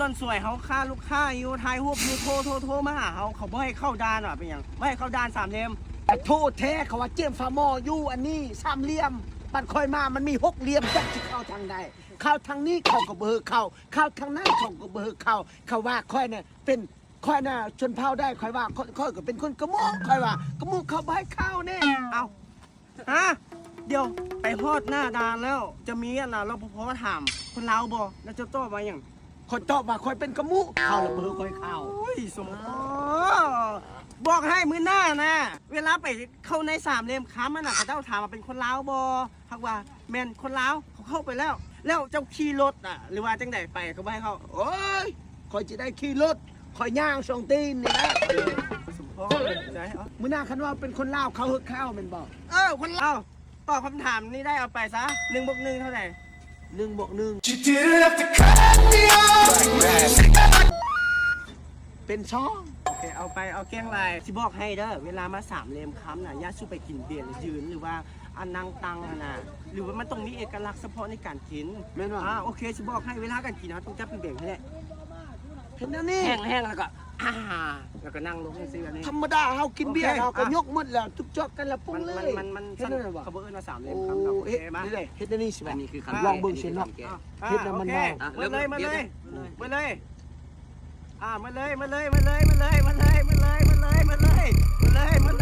ຕອນສວຍເຮົາຄ່າລູກຄ້າຢູ່ ຖ່າຍຮູບຢູ່ ໂທ ໂທ ໂທມາຫາເຮົາ ເຂົາບໍ່ໃຫ້ເຂົ້າດ່ານວ່າເປັນຫຍັງ ບໍ່ໃຫ້ເຂົ້າດ່ານສາມຫຼ່ຽມ. ກະໂທດແທ້ ເຂົາວ່າເຈັບຝາໝໍ້ຢູ່ອັນນີ້ສາມຫຼ່ຽມ ບັດຂ້ອຍມາມັນມີຫົກຫຼ່ຽມ ຈັກຊິເຂົ້າທາງໃດ ເຂົ້າທາງນີ້ເຂົາກໍບໍ່ໃຫ້ເຂົ້າ ເຂົ້າທາງນັ້ນເຂົາກໍບໍ່ໃຫ້ເຂົ້າ ເຂົາວ່າຂ້ອຍນະເປັນ ຂ້ອຍນະຊົນເຜົ່າໃດ ຂ້ອຍວ່າ ຂ້ອຍ ຂ້ອຍກໍເປັນຄົນກະມຸ ຂ້ອຍວ່າກະມຸເຂົາບໍ່ໃຫ້ເຂົ້າແນ່. ເອົ້າ ຮະ ດຽວ ໄປຮອດໜ້າດ່ານແລ້ວ ຈະມີອັນນ່າ ລປພ ຖາມ ຄົນລາວບໍ່? ແລ້ວເຈົ້າຕອບວ່າຫຍັງ? ຂ້ອຍຕອບວ່າຂ້ອຍເປັນກະມຸ ເຂົາລະບໍ່ໃຫ້ຂ້ອຍເຂົ້າ. ໂອ້ຍ ສົມພໍ ບອກໃຫ້ມື້ໜ້ານະ ເວລາໄປເຂົ້າໃນສາມຫຼ່ຽມຄຳຫັ້ນນະ ເຂົາເຈົ້າຖາມວ່າເປັນຄົນລາວບໍ່? ຫາກວ່າແມ່ນຄົນລາວ ເຂົາເຂົ້າໄປແລ້ວ ແລ້ວເຈົ້າຂີ່ລົດນະ ຫຼືວ່າຈັ່ງໃດໄປ ເຂົາບໍ່ໃຫ້ເຂົ້າ? ໂອ້ຍ ຂ້ອຍຊິໄດ້ຂີ່ລົດ ຂ້ອຍຍ່າງສອງຕີນນີ້ແຫຼະ. ສົມພໍ ໃຈເອົາ ມື້ໜ້າຄັນວ່າເປັນຄົນລາວ ເຂົາເຮັດຂ່າວແມ່ນບໍ່? ເອີ ຄົນລາວ ຕອບຄຳຖາມນີ້ໄດ້ ເອົາໄປຊະ ໜຶ່ງບວກໜຶ່ງເທົ່າໃດ? ໜຶ່ງບວກໜຶ່ງ ເປັນສອງ. ໂອເຄ ເອົາໄປ ເອົາແກ້ງຫຼາຍ. ຊິບອກໃຫ້ເດີ ເວລາມາສາມຫຼ່ຽມຄຳນະ ຢ່າສູ່ໄປກິນເບຍແລ້ວຢືນ ຫຼືວ່າອັນນັ່ງຕັ້ງຫັ້ນນະ ຫຼືວ່າມັນຕ້ອງມີເອກະລັກສະເພາະໃນການກິນ. ແມ່ນບໍ່? ອ່າ ໂອເຄ ຊິບອກໃຫ້ ເວລາການກິນເຮົາຕ້ອງຈັບເປັນແບບນີ້ແຫຼະ ເຮັດແນວນີ້ ແຫ້ງໆ ແລ້ວກໍ ອ່າ ແລ້ວກໍນັ່ງລົງຈັ່ງຊີ້ ແບບນີ້. ທຳມະດາເຮົາກິນເບຍ ໂອເຄ ເຮົາກໍຍົກໝົດແລ້ວ ຈຸກຈອກກັນແລ້ວປຸ້ງເລີຍ. ມັນ ມັນ ເຮັດແນວນີ້ບໍ່? ເຂົາບໍ່ເອີ້ນວ່າສາມຫຼ່ຽມຄຳດອກ. ໂອ້ ເຮັດ ໂອເຄ ມາ ນີ້ແຫຼະ ເຮັດແນວນີ້ຊິ ບາດນີ້ຄືຄຳ ລອງເບິ່ງເຊັ່ນເນາະ. ເຮັດແນວມັນ ໂອເຄ ມາເລີຍ ມາເລີຍ ມາເລີຍ. ອ່າ ມາເລີຍ ມາເລີຍ ມາເລີຍ ມາເລີຍ.